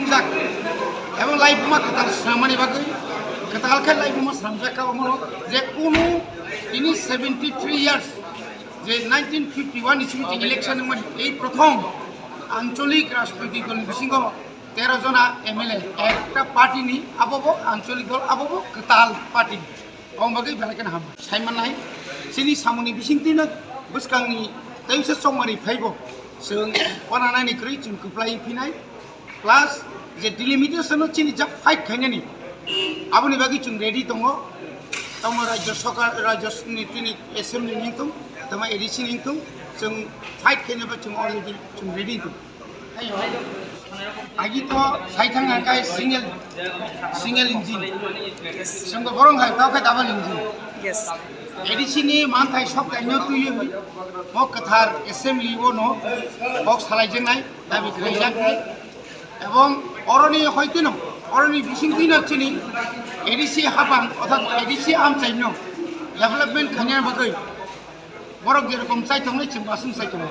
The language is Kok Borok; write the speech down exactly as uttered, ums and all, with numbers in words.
Jak, ebong laibuma kwtal swnamani bagwi, kwtal khe laibuma swnamjak kha omo je kunu tini seventy three years, je nineteen fifty one ni simi je election wngmani, ei prothom ancholik rajnoitik dolni bisingo tero jona M L A ekta party ni, abo bo ancholik dol, abo bo kwtal party ni. Omo bagwi belai kheno ham. Saimanai, chini samungni bisingtwino bwskangni teisa chongmani phaibo chwng konanani kwrwi chwng kwplai phinai. Plus je delimitation no chini jak fight khainani, aboni bagwi chwng ready tongo. Tamo rajya sarkar, rajya ni tini assembly ni tong, tamo A D C ni tong, chwng fight khainaba chwng already chwng ready tong. Agi to saithang angkai single, single engine. Sengko borong hai tao khe double engine. Yes. A D C ni manthai sok kaino tuiwi mo kwthar assembly o no bok salai jengnai, dabi khlai jaknai. Ebong oroni hoitino, oroni bisingtwino chini A D C hapang, orthat A D C amchaino development khaina bagwi borok jerokom chai tongnai, chwng basung chai tongo.